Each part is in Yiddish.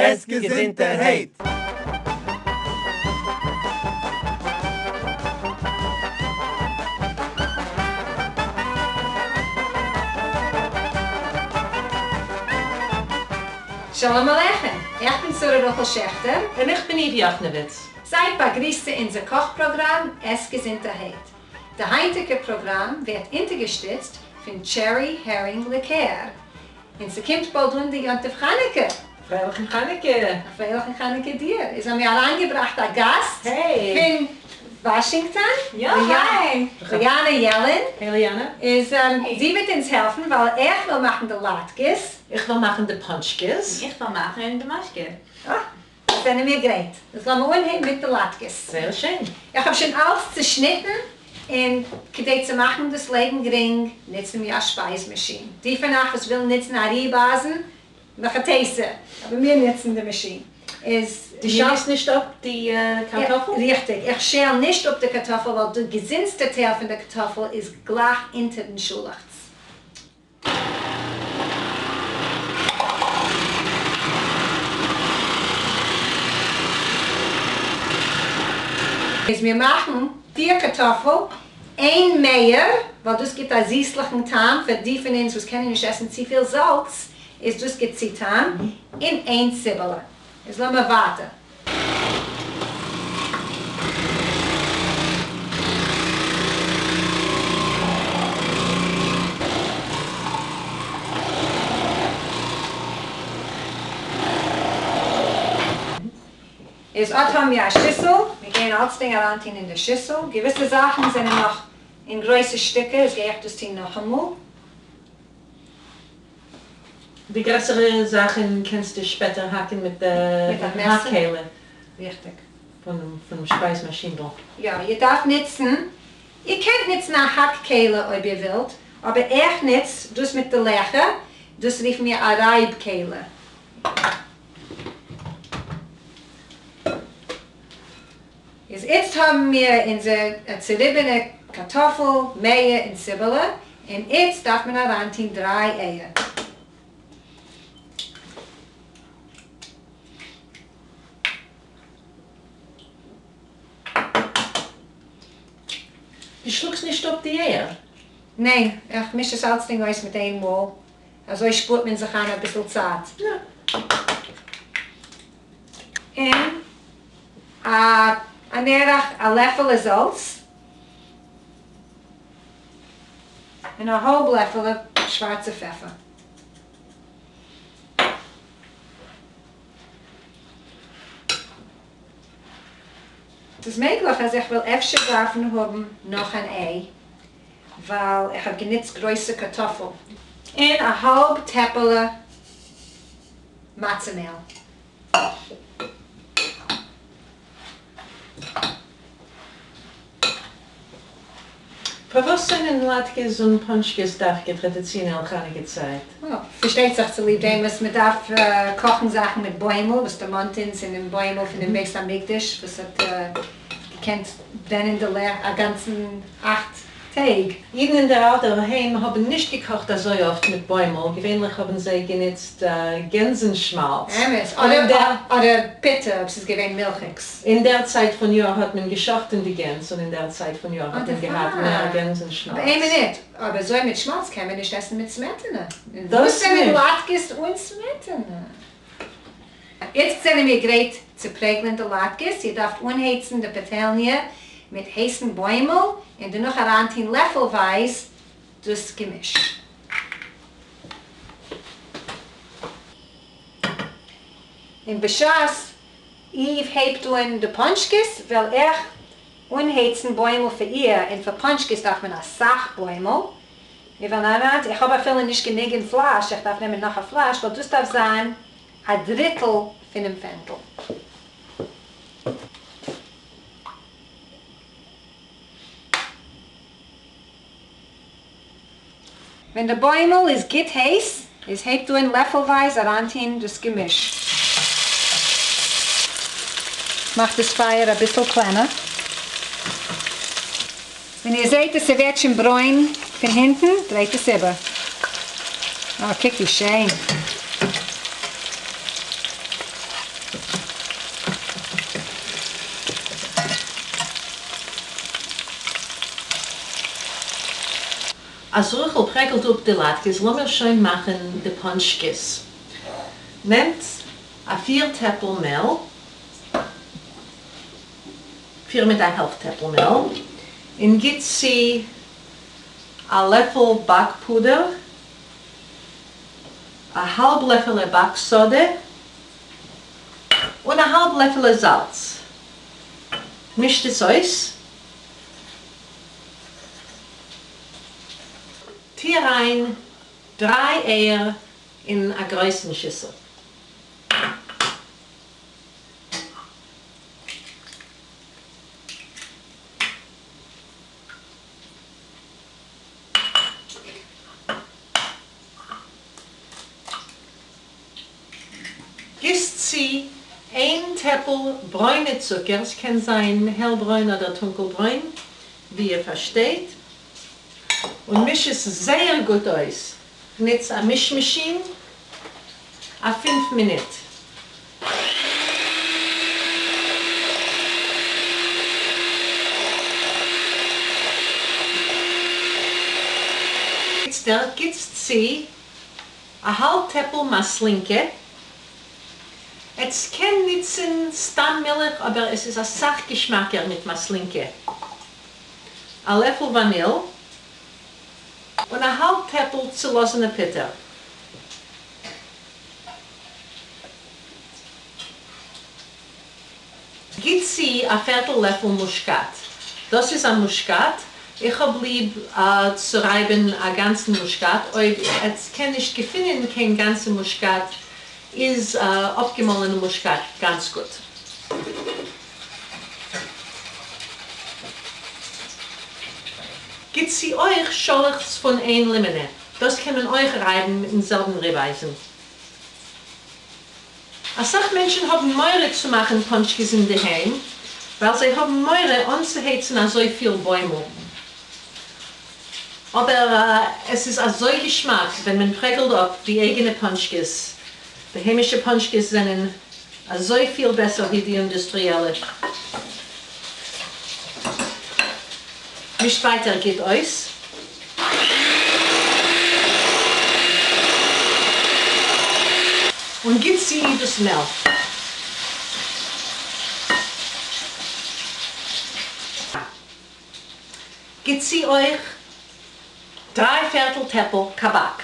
עס געזונטערהייט! שלום עליכם! איך בין שרה רחל שעכטער. און איך בין איוו יאכנעוויץ. זייט באגריסט צו אונזער קאך פראגראם עס געזונטערהייט. די היינטיגע פראגראם ווערט אונטערגעשטיצט פון Cherry Heering ליקער. און ס'קומט באלד אן די יום טוב חנוכה! פרייליכן חנוכה! א פרייליכן חנוכה דיר! איז האבן מיר אריינגעבראכט א גאסט פון וואשינגטאן, ליאנא יעלין. Hey ליאנא. איז זי וועט אונז העלפן ווייל איך וויל מאכן די לאטקעס. איך וועל מאכן די פאנטשקעס. איך וועל מאכן די משקה. אה! זענען מיר גרייט. איז לאמיר אנהייבן מיט די לאטקעס. זייער שיין. איך האב שוין אלץ צעשניטן, און כדי צו מאכן דאס לעבן גרינג, נוצן מיר א שפייז מאשין. די פון אייך וואס ווילן נוצן א ריב-אייזן, מהיכא תיתי, אבער מיר נוצן די מאשין. איז דו שעלסט נישט אפ די קארטאפל? ריכטיג, איך שעל נישט אפ די קארטאפל ווייל די געזונטסטע טייל פון די קארטאפל איז גלייך אונטערן שאלעכץ. איז מיר מאכן פיר קארטאפל, איין מעיער, ווייל דאס גיבט א זיסליכן טעם פאר די פון אונז וואס קענען נישט עסן צופיל זאלץ, איז דאס גיט צו טעם, און איין ציבעלע. איז לאמיר ווייטער. איז אט האבן מיר א שיסל, מיר גייען אלצדינג אריינטון אין די שיסל, געוויסע זאכן זענען נאך אין גרויסע שטיקער, איז גיי איך דאס טון נאכאמאל. די גרעסערע זאכן קענסטו שפעטער האקן מיט די האק-כלי. ריכטיג. פונעם שפייז מאשינדל. יא, איר דארפט נוצן, איר קענט נוצן א האק-כלי אויב איר ווילט, אבער איך נוץ דאס מיט די לעכער, דאס רופן מיר א רייב-כלי. איז איצט האבן מיר אונזער צוריבענע קארטאפל, מעיער און ציבעלע, און איצט דארף מען אריינטון דריי אייער. דו שלאגסט נישט אפ די אייער? ניין, איך מיש עס אלצדינג אויס מיט איין מאל, אזוי שפארט מען זיך איין אביסל צייט. און אן ערך א לעפעלע זאלץ, און א האלב לעפעלע שווארצע פעפער. ס'איז מעגליך אז איך וועל אפשר דארפן האבן נאך אן איי, ווייל איך האב גענוצט גרויסע קארטאפל. און א האלב טעפעלע מצה מעל. פארוואס זענען לאטקעס און פאנטשקעס דווקא טראדיציאנעל חנוכה צייט? פארשטייט זיך צוליב דעם וואס מען דארף קאכן זאכן מיט בוימל, וואס דערמאנט אונז אינעם בוימל פונעם בית המקדש וואס האט געקענט ברענען די לעכט א גאנצן אכט טעג. אידן אין דער אלטער היים האבן נישט געקאכט אזוי אפט מיט בוימל, געווענליך האבן זיי גענוצט גענזן שמאלץ. אמת, אדער פיטער אויב ס'איז געווען מילכיגס. אין דער צייט פון יאר האט מען געשאכטן די גענז און אין דער צייט פון יאר האט מען געהאט מער גענזן שמאלץ. אבער איין מינוט, אבער אזוי מיט שמאלץ קען מען נישט עסן מיט סמעטענע. וואס זענען לאטקעס אן סמעטענע? איצט זענען מיר גרייט צו פרעגלען די לאטקעס, איר דארפט אנהייצן די פאטעלניע מיט הייסן בוימל און דערנאך אריינטון לעפלווייז דאס געמיש. און בשעת איוו הייבט אן די פאנטשקעס וועל איך אנהייצן בוימל פאר איר, און פאר פאנטשקעס דארף מען אסאך בוימל, מיר וועלן אריין, איך האב אפילו נישט גענוג אין פלאש, איך דארף נעמען נאך א פלאש, ווייל דאס דארף זיין א דריטל פונעם פענדל. ווען די בוימל איז גוט הייס, איז הייבט אן לעפלווייז אריינטוהן דאס געמיש. מאכט דאס פייער אביסל קלענער. ווען איר זעהט אז ס'ווערט שוין ברוין פון הינטן, דרייט עס איבער. אה, קוק ווי שיין. אז רחל פרעגלט אפ די לאטקעס לאמיר שוין מאכן די פאנטשקעס. נעמט א פיר טעפל מעל, פיר מיט א העלפט טעפל מעל, און גיט צו א לעפל באק פודער, א האלב לעפעלע באק סאדע, און א האלב לעפעלע זאלץ. מישט עס אויס. טו אריין דריי אייער אין א גרויסן שיסל. גיסט צו איין טעפל ברוינע צוקער, ס'קען זיין העלברוין אדער טונקלברוין, ווי איר פארשטייט, און מיש עס זייער גוט אויס, נוץ א מיש מאשין א פינף מינוט. איצטער גיטס צו א האלב טעפל מאסלינקע, עטס קען ניצן סתם מילך אבער עס איז אסאך געשמאקער מיט מאסלינקע, א לעפל וואניל, און א האלב טעפל צולאזענע פוטער. גיט צו א פערטל לעפל מושקאט, דאס איז א מושקאט, איך האב ליב צו רייבן א גאנצן מושקאט, אויב עטס קען נישט געפינען קיין גאנצע מושקאט איז אפגעמאלענע מושקאט גאנץ גוט. גיט צו אויך שאלעכץ פון איין לימענע, דאס קען מען אויך רייבן מיטן זעלבן ריבאייזן. אסאך מענטשן האבן מורא צו מאכן פאנטשקעס אינדערהיים ווייל זיי האבן מורא אנצוהייצן אזויפיל בוימל, אבער עס איז אזוי געשמאק ווען מען פרעגלט אפ די אייגענע פאנטשקעס, די היימישע פאנטשקעס זענען אזויפיל בעסער ווי די אינדוסטריעלע. מישט ווייטער גוט אויס. און גיט צו דאס מעל. גיט צו אויך דריי פערטל טעפל קאבאק.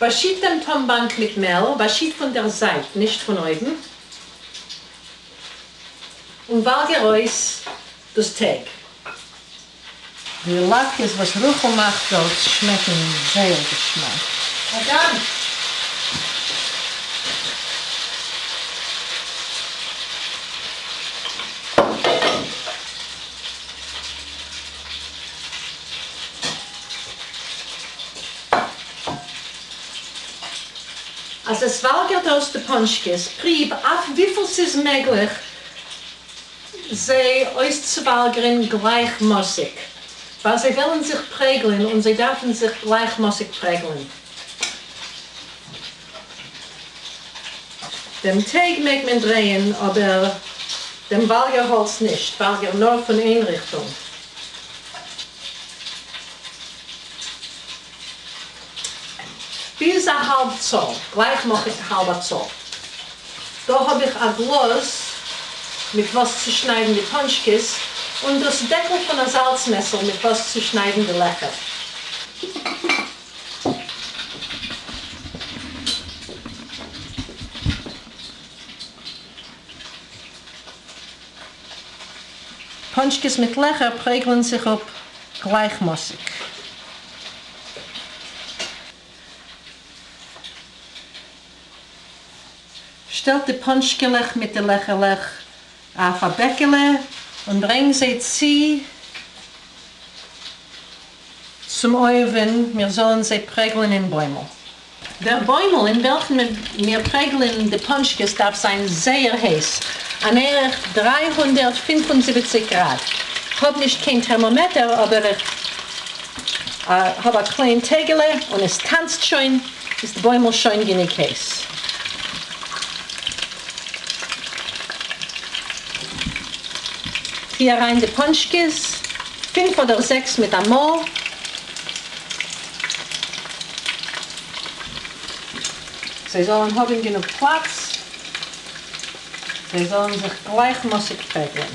באשיט דעם טאמבאנק מיט מעל, באשיט פון דער זייט, נישט פון אויבן, און וואלגער אויס דאס טייג. די לאטקעס וואס רחל מאכט דארט שמעקן זייער געשמאק. א דאנק. אז עס וואלגערט אויס די פאנטשקעס, פריוו אויף וויפיל ס'איז מעגליך זיי אויסצואוואלגערן גלייכמאסיג, ווייל זיי וועלן זיך פרעגלען און זיי דארפן זיך גלייכמאסיג פרעגלען. דעם טייג מעג מען דרייען, אבער דעם וואלגערהאלץ נישט, וואלגער נאר פון איין ריכטונג. ביז א האלב צאל, גלייכמאסיג האלבע צאל. דא האב איך א גלאז מיט וואס צו שניידן די פאנטשקעס, און דאס דעקל פון א זאלץ מעסער מיט וואס צו שניידן די לעכער. פאנטשקעס מיט לעכער פרעגלען זיך אפ גלייכמאסיג. שטעלט די פאנטשקעלעך מיט די לעכערלעך אויף א בעקעלע און ברענג זיי צו צום אויווען מיר זאלן זיי פרעגלען אין בוימל. דער בוימל אין וועלכן מיר פרעגלען די פאנטשקעס דארף זיין זייער הייס. אן ערך 375 גראד. כ'האב נישט קיין טערמאמעטער אבער איך האב א קליין טעגעלע און עס טאנצט שוין, איז די בוימל שוין גענוג הייס. טו אריין די פאנטשקעס, פינף אדער זעקס מיט א מאל. זיי זאלן האבן גענוג פלאץ, זיי זאלן זיך גלייכמאסיג פרעגלען.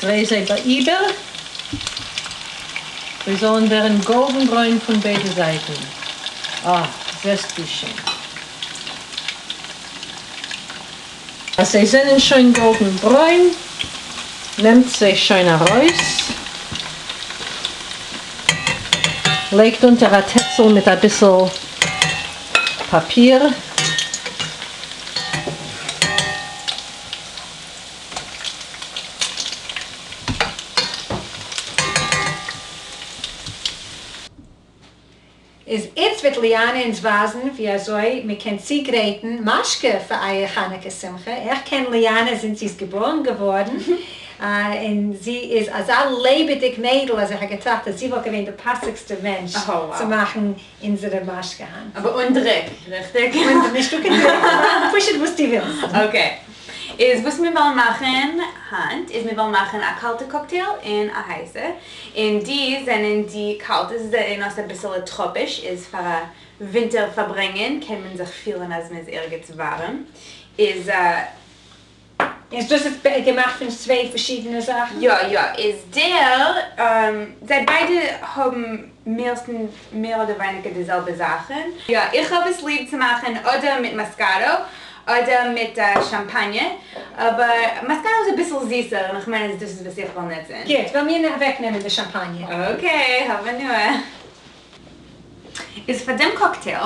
דריי זיי איבער, זיי זאלן ווערן גאלדן ברוין פון ביידע זייטן. אה, זעסט ווי שיין. אז זיי זענען שוין גאלדן ברוין, נעמט זיי שוין ארויס, לייגט אונטער א טעצל מיט אביסל פאפיר. איז איצט וועט ליאנע אונז ווייזן ווי אזוי מען קען צוגרייטן משקה פאר אייער חנוכה שמחה, איך קען ליאנע זינט זי איז געבארן געווארן, און זי איז אזא לעבעדיג מיידל אז איך האב געטראכט אז זי וואלט געווען די פאסיגסטע מענטש צו מאכן אונזערע משקה היינט. אבער אן דריק, ריכטיג? אן, נישטא קיין דריק, פשוט וואס דו ווילסט. Okay. איז וואס מיר וועלן מאכן היינט איז מיר וועלן מאכן א קאלטע קאקטעיל און א הייסע, און די זענען די קאלטע, זיי זעען אויס אביסעלע טראפיש, איז פאר א ווינטער פארברענגען קען מען זיך פילן אז מען איז ערגעץ ווארעם, איז. איז דאס איז געמאכט פון צוויי פארשידענע זאכן? יא יא, איז דער, זיי ביידע האבן מערסטן מער אדער ווייניגער די זעלבע זאכן. יא, איך האב עס ליב צו מאכן אדער מיט מאסקאטא אדער מיט שאמפאניע, אבער מאסקאטא איז אביסל זיסער און איך מיין אז דאס איז וואס איך וועל נוצן. גוט, וועל מיר אוועקנעמען די שאמפאניע. Okay, האב הנאה. איז פאר דעם קאקטעיל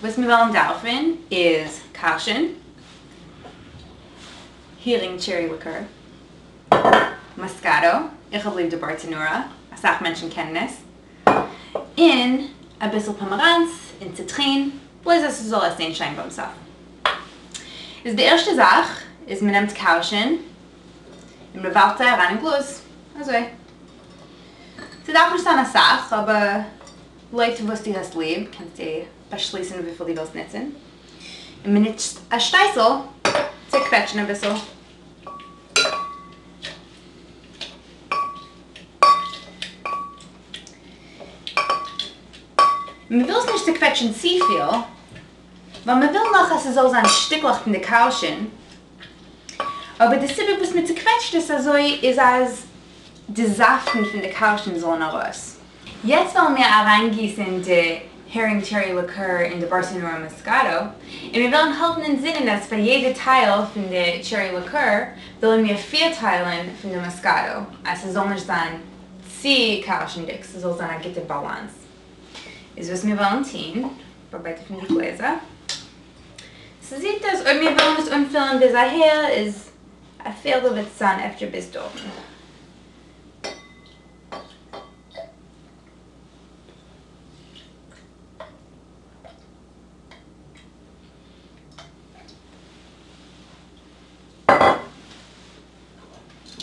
וואס מיר וועלן דארפן איז קארשן, הערינג cherry liqueur, מאסקאטא, איך האב ליב די בארטענורא, אסאך מענטשן קענען עס, און אביסל פאמעראנץ און ציטרין, בלויז אז ס'זאל אויסזען שיין ביים סוף. איז די ערשטע זאך איז מ'נעמט קארשן און מ'ווארפט זיי אריין אין גלאז, אזוי. ס'דארף נישט זיין אסאך, אבער לויט וואס דו האסט ליב קענסטו באשליסן וויפיל דו ווילסט נוצן. און מ'נוצט א שטייסל צו קוועטשן אביסל. מען וויל עס נישט צוקוועטשן צופיל, ווייל מען וויל נאך אז ס'זאל זיין שטיקלעך פון די קארשן, אבער די סיבה וואס מען צוקוועטשט עס אזוי איז אז די זאפטן פון די קארשן זאלן ארויס. יעצט וועלן מיר אריינגיסן די הערינג cherry liqueur אין די בארסענארא מאסקאטא, און מיר וועלן האלטן אין זינען אז פאר יעדע טייל פון די cherry liqueur ווילן מיר פיר טיילן פון די מאסקאטא, אז ס'זאל נישט זיין צו קארשנדיג, ס'זאל זיין א גוטע באלאנס. איז וואס מיר וועלן טון ביי ביידע פון די גלעזער, ס'זעט אויס אויב מיר וועלן עס אנפילן ביז אהער איז א פערטל וועט עס זיין אפשר ביז דארטן.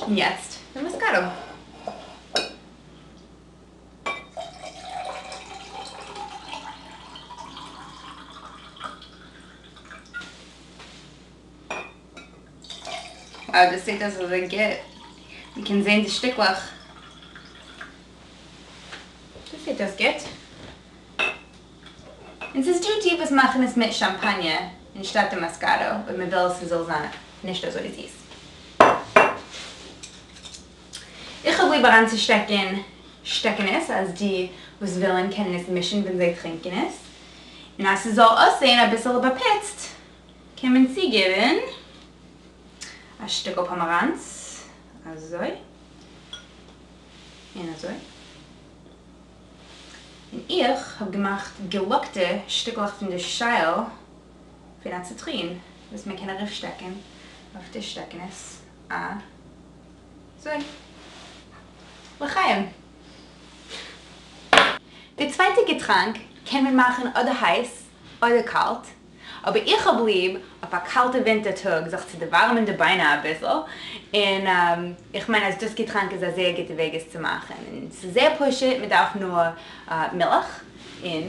און יעצט די מאסקאטא. Wow, דאס זעט אויס אזוי גוט. מען קען זען די שטיקלעך. דאס זעט אויס גוט. און ס'איז דא די וואס מאכן עס מיט שאמפאניע אנשטאט די מאסקאטא, אויב מען וויל ס'זאל זיין נישט אזוי זיס. איך האב ליב אריינצושטעקן שטעקענעס אז די וואס ווילן קענען עס מישן ווען זיי טרינקען עס, און אז ס'זאל אויסזען אביסעלע באפוצט קען מען צוגעבן א שטיקל פאמעראנץ, אזוי און אזוי, און איך האב געמאכט געלאקטע שטיקלעך פון די שייל פון א ציטרין וואס מען קען ארויפשטעקן אויף די שטעקענעס אזוי. לחיים! די צווייטע געטראנק קען מען מאכן אדער הייס אדער קאלט, אבער איך האב ליב אויף א קאלטע ווינטער טאג זיך צו דערווארעמען די ביינער אביסל, און איך מיין אז דאס געטראנק איז א זייער גוטע וועג עס צו מאכן, און ס'איז זייער פשוט, מען דארף נאר מילך און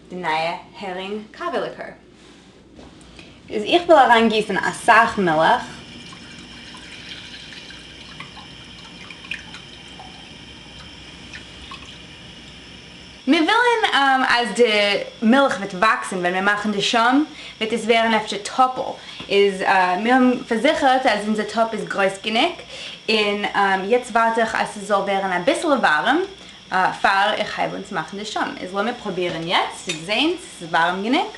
די נייע הערינג קאווע ליקער. איז איך וויל אריין גיסן אסאך מילך. מיר ווילן אז די מילך וועט וואקסן ווען מיר מאכן די שוים וועט עס ווערן אפשר טאפל איז מיר האבן פארזיכערט אז אונזער טאפ איז גרויס גענוג און יעצט ווארט איך אז ס'זאל ווערן אביסל ווארעם פאר איך הייב אן צו מאכן די שוים איז לאמיר פרובירן יעצט צו זעהן צו ס'איז ווארעם גענוג.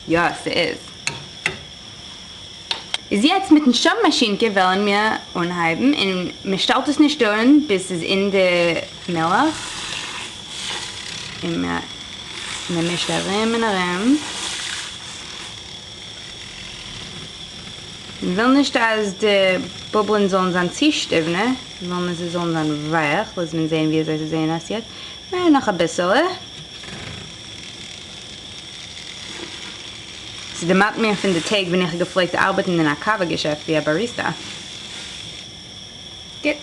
יא ס'איז. איז יעצט מיטן שוים מאשינקע וועלן מיר אנהייבן און מ'שטעלט עס נישט אן ביז ס'איז אין די מילך און מ'מישט ארום און ארום. מ'וויל נישט אז די בובלען זאלן זיין צו שטיוונע, מ'וויל אז זיי זאלן זיין ווייך, לאז מען זעהן ווי אזוי זיי זעהן אויס יעצט, נאך אביסעלע. ס'דערמאנט מיר פון די טעג ווען איך האב געפלעגט ארבעטן אין א קאווע געשעפט ווי א באריסטא. גוט.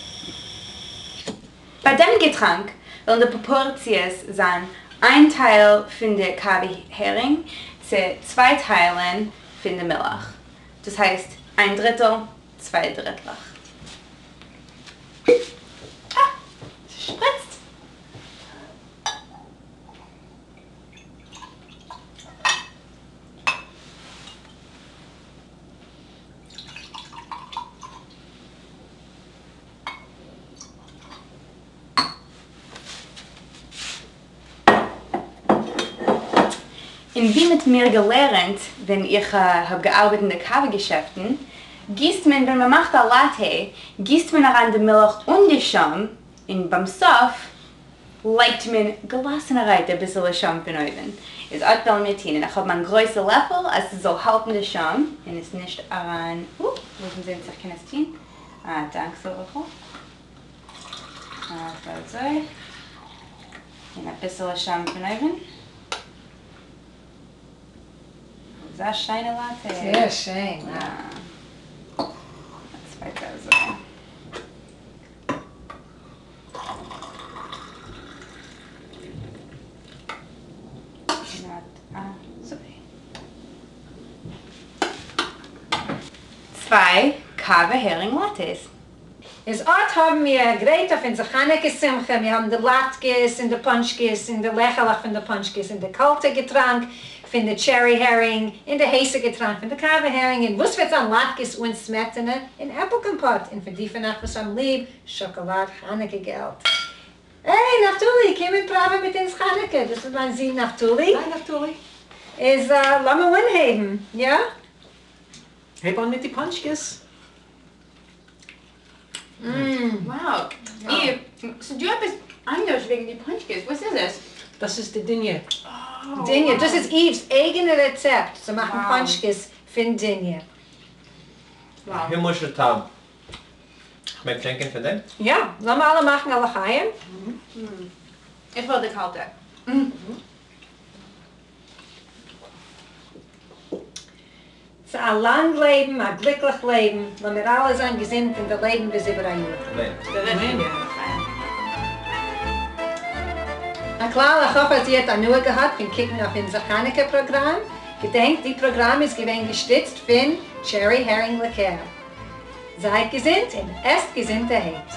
ביי דעם געטראנק וועלן די פראפארציעס זיין איין טייל פון די קאווע הערינג צו צוויי טיילן פון די מילך. דאס הייסט איין דריטל, צוויי דריטלעך. אה! ס'שפריצט! און ווי מ'האט מיר געלערנט ווען איך האב געארבעט אין די קאווע געשעפטן, גיסט מען ווען מ'מאכט א לאטע גיסט מען אריין די מילך און די שוים, און ביים סוף לייגט מען געלאסענערהייט אביסעלע שוים פון אויבן, איז אט וועלן מיר טון, און איך האב מיין גרויסע לעפל אז ס'זאל האלטן די שוים און עס נישט אריין, אופ, לאז מיר זען צו איך קען עס טון, אה, דאנק רחל, אט אזוי, און אביסעלע שוים פון אויבן, אזא שיינע לאטע. זייער שיין, יא. צווייטע אזוי. צוויי קאווע הערינג לאטעס. איז אט האבן מיר גרייט אויף אונזער חנוכה שמחה, מיר האבן די לאטקעס און די פאנטשקעס און די לעכעלעך פון די פאנטשקעס און די קאלטע געטראנק פון די טשערי הערינג און די הייסע געטראנק פון די קאווע הערינג און וואס וועט זיין לאטקעס אן סמעטענע און עפל קאמפאט און פאר די פון אייך וואס האבן ליב שאקאלאד חנוכה געלט. היי נפתלי, קום און פראווע מיט אונז חנוכה, דאס איז מיין זון נפתלי. היי נפתלי. איז לאמיר אנהייבן, יא? הייב אן מיט די פאנטשקעס. Wow, איר, ס'דא עפעס אנדערש וועגן די פאנטשקעס, וואס איז עס? דאס איז די דיניע. דיניע, דאס איז איוו'ס אייגענע רעצעפט צו מאכן פאנטשקעס פון דיניע. א הימלישע טעם. כ'מעג טרינקען פון דעם? יא, לאמיר אלע מאכן א לחיים. איך וויל די קאלטע. צו א לאנג לעבן, א גליקליך לעבן, לאמיר אלע זיין געזונט און דערלעבן ביז איבער א יאר. אמן. הכלל, איך האף אז איר האט הנאה געהאט פון קוקן אויף אונזער חנוכה פראגראם. געדענקט, די פראגראם איז געווען געשטיצט פון Cherry Herring ליקער. זייט געזונט און עסט געזונטערהייט.